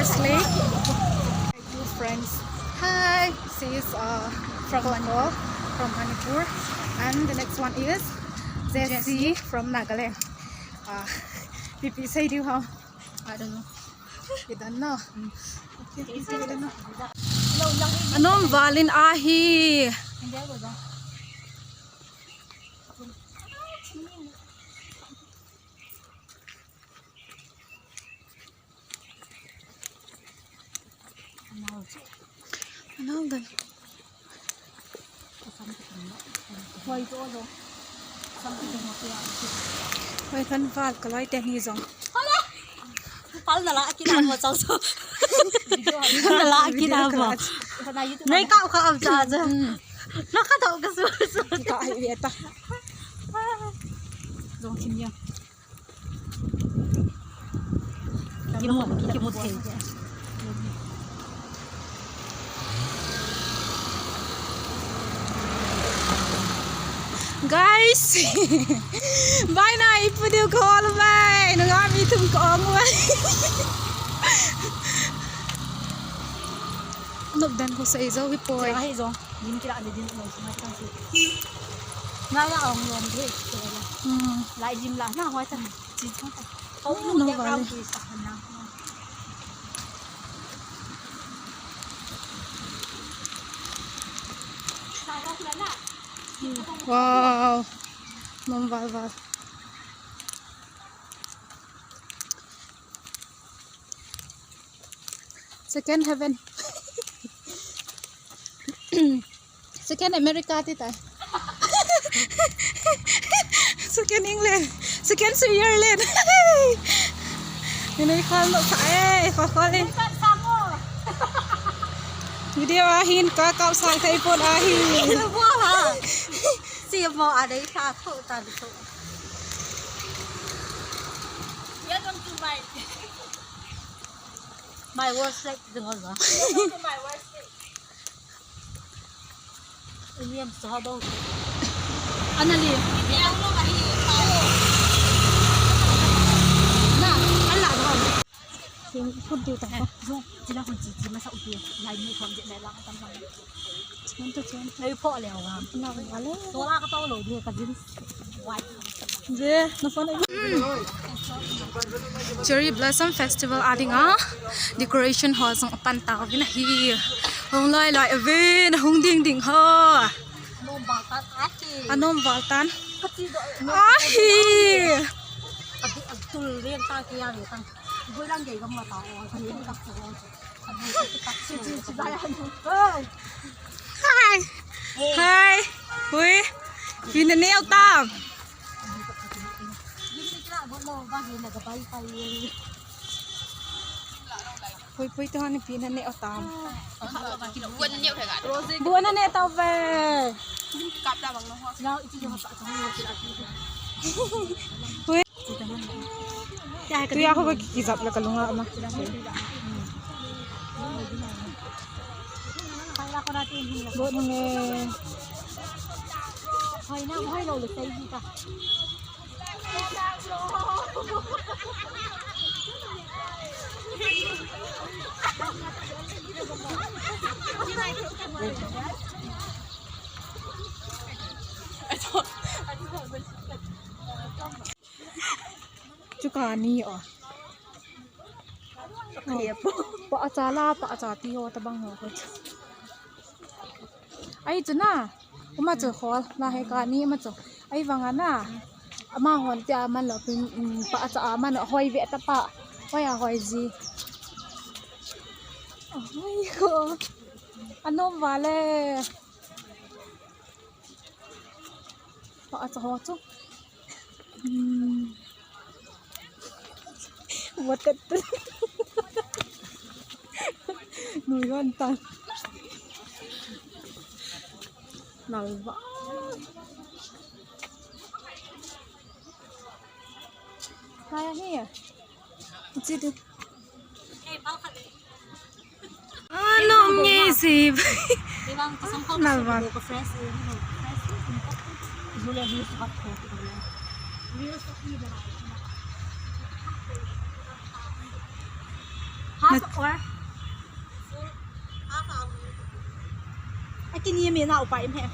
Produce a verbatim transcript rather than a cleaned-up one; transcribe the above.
Slay. Two friends. Hi, she is uh, from Manipur, from Manipur, and the next one is Jessie from Nagaland. Uh, Pipi say do how? I don't know. You don't know. Okay, you don't know. Anom valin ahi. Anau dan. Hoi kan val ka loi te ni jong. Pal na la kina mo chau so. Na la kina mo. Nei ka ka am cha cha. Na ka dau ka su su. Ka ai ve ta. Jong thim ya. Kimu, kimu thei. Guys, bai na ipu diu ko lo bai. Nunga mi thum ko ong bai. Nop dan ko sa izo hi poi. Kira hi zo. Lim kira ni din mo sa mai kan si. Na ya ong lom de. Hmm. Lai lim la na hoi ta. Chi thong ta. Ko no vale. Wow. Nom val val. Second heaven. Second America ti tai. Second England. Second Switzerland. Ini kalau sa eh, kau ni. Video ahin ka kau sang thei pon ahin. Itu buah ha. Si mo ada sa tu tadi tu. Ya dong tu mai. My worst like the other. My worst like. William Sabo. Anali. William lo kahi. Na, ala ba. Sim put du ta. Zo, sila kon si si masa uti. Lai ni kon je na lang tam lang. Chanta chanta. Ei pho le wa. Na wa le. To la ka to lo ni ka jin. Wai. Cherry Blossom Festival a dinga decoration ho jong apan tauvin ahi. Hung loi loi uvin, hung ding ding ho. Anom val tan. Ahi. Hi. Hi. Hui. Pi na neo tam. Hui, hui, tu hani pi na neo tam. Buan na neo tau ve. Hui. Tu ya ho ba ki jap la ka lunga ma. Bo nang e. Hoi na, hoi lo le sai di ta. Chu kani o. Pa acha la, pa acha ti o tabang o. Ai chu na. Ama chu khol la he kani ama chu. Ai vang ana. Ama hon tia man lo pin, um, pa acha a man hoi ve ta pa. Hoi a hoi ji. Hoi ko. Anom vale. Pa acha ho chu. Hmm. Watet. Nui ron tan. Nalva. Kaya hiya. Iti di. Anom nge si. Nalva. Or a kini mi na upa im he.